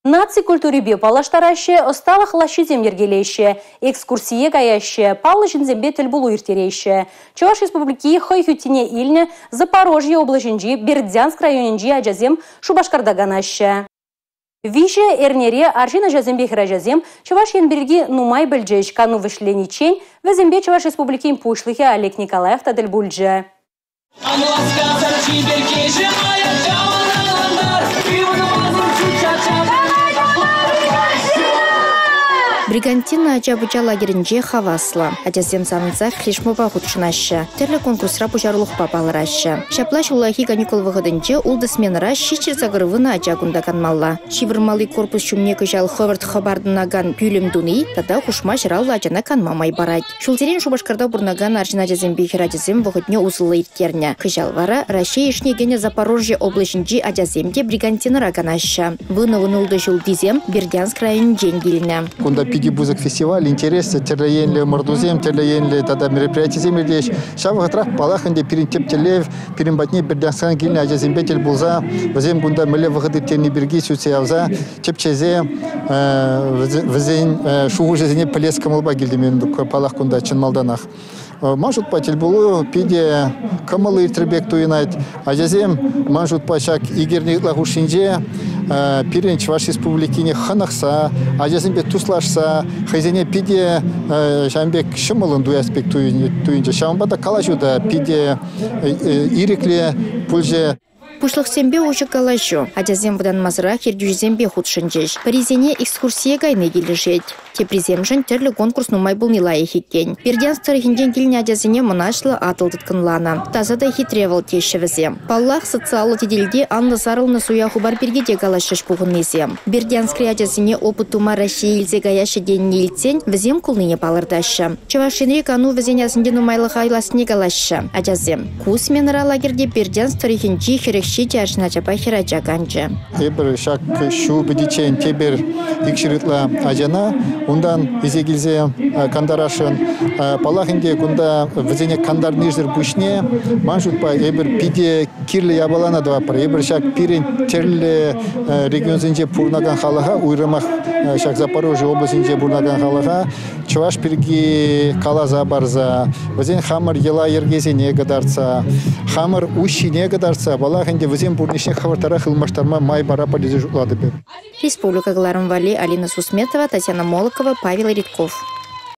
Наци культурипе паллаштараҫҫӗ, ӑсталӑх лаҫҫисем йӗркелеҫҫӗ, экскурсие каяҫҫӗ, паллӑ ҫынсемпе тӗл пулу ирттереҫҫӗ. Чӑваш Республики хӑй хӳттине илнӗ Запорожье облаҫӗнчи Бердянск районӗнчи ачасем Шупашкарта канаҫҫӗ. 3 эрнере арҫын ачасемпе хӗрачасем Чӑваш Ен пирки нумай пӗлчӗҫ. Кану вӗҫлениччен вӗсемпе Чӑваш Республикин Пуҫлӑхӗ Олег Николаев та тӗл пулчӗ. Бригантина ача-пӑча лагерӗнче хаваслӑ. Ачасем савӑнсах флешмоба хутшӑнаҫҫӗ. Тӗрлӗ конкурсра пуҫарулӑхпа палӑраҫҫӗ. Ҫапла ҫуллахи каникул вӑхӑтӗнче ултӑ сменӑра 780 ача кунта канмалла. Ҫывӑрмалли корпус ҫумне кӑҫал хӑвӑрт хӑпартӑнакан пӳлӗм туни тата хушма 150 ачана канма май парать. Ҫулсерен Шупашкарта пурӑнакан арҫын ачасемпе хӗрачасем вӑхӑтне усӑллӑ ирттернӗ. Кӑҫал вара Раҫҫей йышне кӗнӗ Запорожье облаҫӗнчи ачасем те Бригантинӑра канаҫҫӗ. 10-16 ҫултисем Бердянск районӗнчен килнӗ. Кунта питӗ пысӑк фестиваль, интереслӗ, тӗрлӗ енлӗ ӑмӑртусем, тӗрлӗ енлӗ тата мероприятисем иртеҫ. Ҫав вӑхӑтрах, паллах ӗнтӗ, пирӗн тӗп тӗллев пирӗн патне Бердянскран килнӗ ачасемпе тӗл пулса вӗсем кунта мӗнле вӑхӑт ирттерни пирки сӳтсе явса тӗпчесе вӗсен шухӑшӗсене пӗлес кӑмӑлпа килтӗм паллах кунта чӑн малтанах. Ман шутпа тӗлпулу питӗ кӑмӑллӑ иртрӗ пек туйӑнать. Ачасем, ман шутпа, ҫак ик эрне ытла хушшинче пирӗн Чӑваш Республикине хӑнӑхса, ачасемпе туслашса, хӑйсене питӗ ҫавӑн пек ҫӑмӑллӑн туяс пек туйӑнчӗ. Ҫавӑнпа та калаҫу та питӗ ирӗклӗ пулчӗ. Пуҫлӑхсемпе уҫӑ калаҫу. Ачасем вӑтанмасӑрах ертӳҫӗсемпе хутшӑнчӗҫ. Пӗрисене экскурсие кайни килӗшет. Теприсемшӗн тӗрлӗ конкурс нумай пулни лайӑх иккен. Бердянск тӑрӑхӗнчен килнӗ ачасене мӑнаҫлӑ Атӑл тыткӑнланӑ. Таса та хитре вӑл теҫҫӗ вӗсем. Паллах, социаллӑ тетелте анлӑ сарӑлнӑ суя хыпар пирки те калаҫрӗҫ пухӑннисем. Бердянскри ачасене опыт тума Раҫҫее илсе каяҫҫӗ тенине илтсен вӗсем кулнине палӑртаҫҫӗ. Чӑваш Енри кану вӗсен асӗнче нумайлӑха юлассине калаҫҫӗ ачасем. Ку сменӑра лагерьте Бердянск тӑрӑхӗнчи 47 арҫын ачапа хӗрача канчӗ. Эпир ҫак ҫу пӗтиччен тепӗр 200 ытла ачана унтан илсе килсе кантарасшӑн. Паллах ӗнтӗ, кунта вӗсене кантарнисӗр пуҫне, ман шутпа, эпир питӗ кирлӗ япалана тӑватпӑр. Эпир ҫак пирӗн тӗрлӗ регионсенче пурӑнакан халӑха, уйрӑмах ҫак Запорожье облаҫӗнче пурӑнакан халӑха чӑваш пирки каласа парса, вӗсен хамӑр йӑла-йӗркесене кӑтартса, хамӑр уҫҫине кӑтартса, паллах ӗнтӗ, вӗсен пурнӑҫне хӑвӑртрах ылмаштарма май паратпӑр тесе шутлатӑп эп. Республика кӑларӑм валли Алина Сусметова, Татьяна Молокова, Павел Редков.